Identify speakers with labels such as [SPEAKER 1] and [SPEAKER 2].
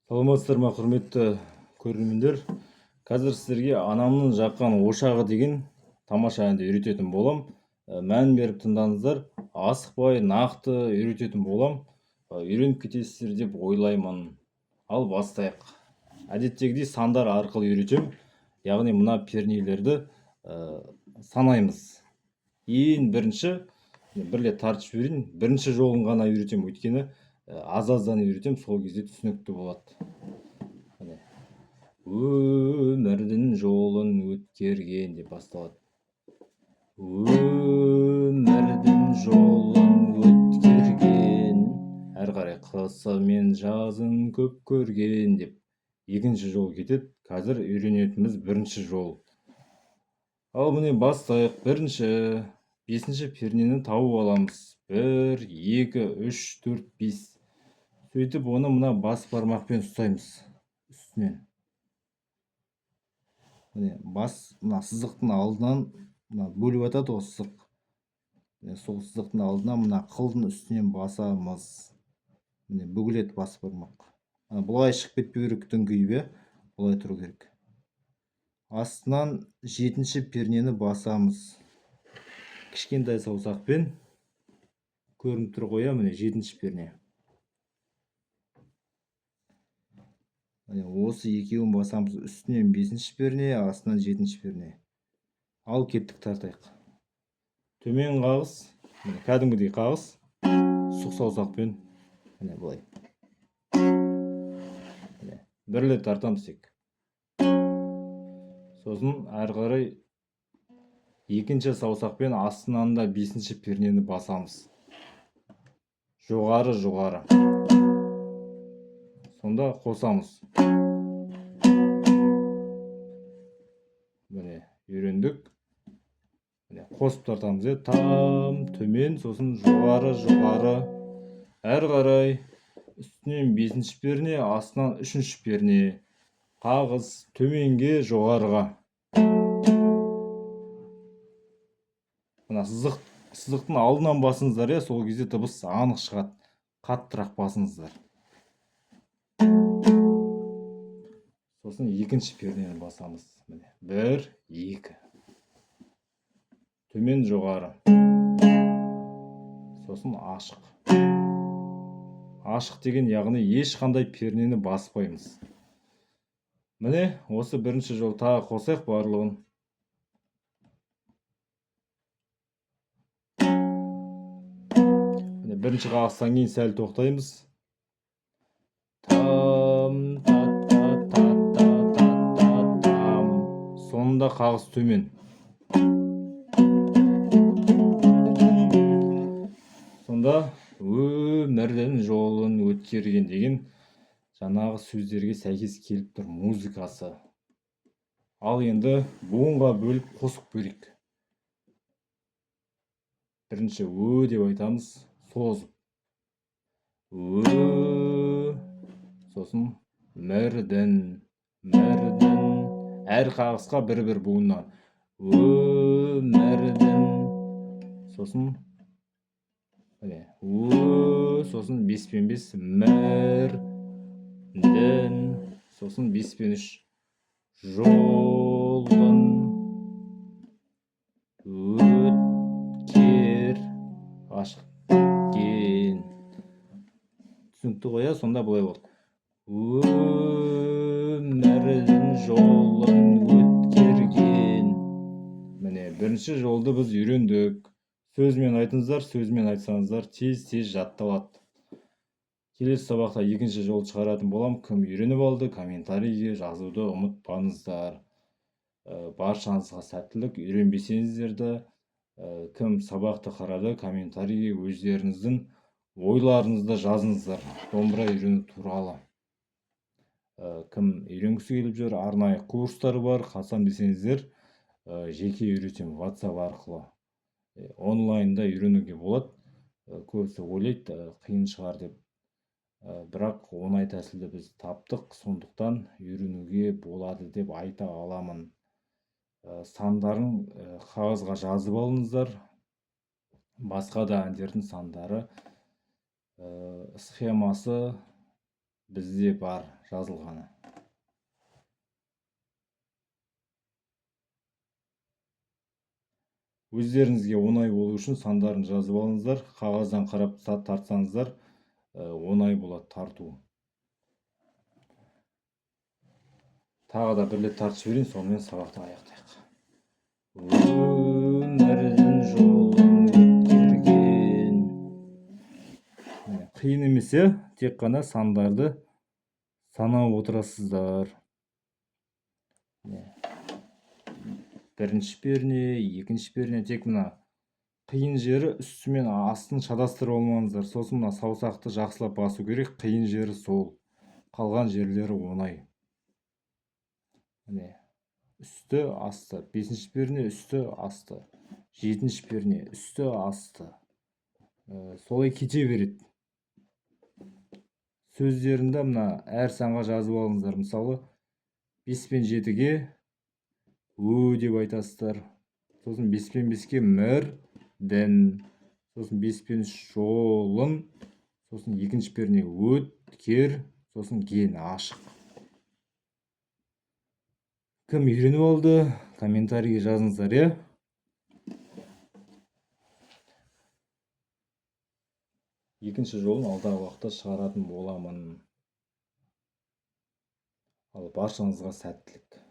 [SPEAKER 1] Саламатсыздар ма, құрметті көрермендер! Қазір сіздерге «Анамның жаққан ошағы» деген тамаша әнді үйрететін болам. Мән беріп тыңдаңыздар, асықпай, нақты үйрететін болам. Үйреніп кетесіздер деп ойлаймын. Ал бастайық. Әдеттегідей сандар арқылы үйретемін, яғни мына пернелерді санаймыз. Ең бірінші бір рет тартып жіберейін. Бірінші жолын ғана үйретемін, өйткені аз аздан үйретемін, сол кезде түсінікті болады. Міне, «Өмірдің жолын өткерген» деп басталады. Өмірдің жолын өткерген, әрі қарай «қысы мен жазын көп көрген» деп екінші жол кетеді. Қазір үйренетініміз бірінші жол. Ал міне, бастайық. Бірінші бесінші пернені тауып аламыз: бір, екі, үш, төрт, бес. Сөйтіп, оны мына бас бармақпен ұстаймыз үстінен. Міне, бас мына сызықтың алдынан, мына бөліп жатады ғой сызық. Міне, сол сызықтың алдынан мына қылдың үстінен басамыз. Міне, бүгіледі бас бармақ. Ана былай шығып кетпеу керек дүңкиіп, иә, былай тұру керек. Астынан жетінші пернені басамыз кішкентай саусақпен. Көрініп тұр ғой, иә? Міне, жетінші перне. Міне, осы екеуін басамыз: үстінен бесінші перне, астынан жетінші перне. Ал кеттік, тартайық. Төмен қағыс, міне, кәдімгідей қағыс, сұқ саусақпен. Міне, былай. Міне, бір рет тартамыз тек. Сосын әрі қарай екінші саусақпен астынан да бесінші пернені басамыз, жоғары, жоғары. Сонда қосамыз. Міне, үйрендік. Міне, қосып тартамыз, иә: там, төмен, сосын жоғары, жоғары. Әрі қарай үстінен бесінші перне, астынан үшінші перне, қағыс төменге, жоғарыға. Мына сызықтың алдынан басыңыздар, иә, сол кезде дыбыс анық шығады. Қаттырақ басыңыздар. Сосын екінші пернені басамыз. Міне, бір, екі, төмен, жоғары, сосын ашық. Ашық деген, яғни ешқандай пернені баспаймыз. Міне, осы бірінші жол. Тағы қосайық барлығын. Міне, бірінші қағыстан кейін сәл тоқтаймыз: там, та, та, та, та, та, та, там. Соңында қағыс төмен. Сонда «өмірдің жолын өткерген» деген жаңағы сөздерге сәйкес келіп тұр музыкасы. Ал енді буынға бөліп қосып көрейік. Бірінші «ө» деп айтамыз, созып: ө. Сосын мірдің, мірдің. Әр қағысқа бір бір буыннан: өмірдің. Сосын міне, ө, сосын бес пен бес, мір, дің, сосын бес пен үш, жолын, өткер, ашық, ген. Түсінікті ғой, иә? Сонда былай болды: өмірдің жолын өткерген. Міне, бірінші жолды біз үйрендік. Сөзбен айтыңыздар, сөзбен айтсаңыздар, тез тез жатталады. Келесі сабақта екінші жол шығаратын боламын. Кім үйреніп алды, комментарийге жазуды ұмытпаңыздар. Баршаңызға сәттілік! Үйренбесеңіздер де, кім сабақты қарады, комментарийге өздеріңіздің ойларыңызды жазыңыздар домбыра үйрену туралы. Кім үйренгісі келіп жүр, арнайы курстар бар, қатысамын десеңіздер, жеке үйретемін WhatsApp арқылы. Онлайнда үйренуге болады. Көбісі ойлайды, қиын шығар деп. Бірақ оңай тәсілді біз таптық, сондықтан үйренуге болады деп айта аламын. Сандарын қағазға жазып алыңыздар. Басқа да әндердің сандары, схемасы. Бізде бар жазылғаны. Өздеріңізге оңай болу үшін сандарын жазып алыңыздар. Қағаздан қарап тартсаңыздар, оңай болады тарту. Тағы да бір рет тартып жіберейін, сонымен сабақты аяқтайық. Өмірдің жолын өткерген. Қиын емес, тек қана сандарды санап отырасыздар. Бірінші перне, екінші перне, тек мына қиын жері үсті мен астын шатастырып алмаңыздар. Сосын мына саусақты жақсылап басу керек, қиын жері сол. Қалған жерлері оңай. Міне, үсті, асты, бесінші перне, үсті, асты, жетінші перне, үсті, асты. Солай кете береді. Сөздерінде мына әр санға жазып алыңыздар. Мысалы, 5 пен 7-ге ө деп айтасыздар. Сосын 5 пен 5-ке мір, дін. Сосын 5 пен 3 жолын. Сосын екінші перне өткер, сосын ген ашық. Кім үйреніп алды, комментарийге жазыңыздар, иә? Екінші жолын алдағы уақытта шығаратын боламын. Ал баршаңызға сәттілік.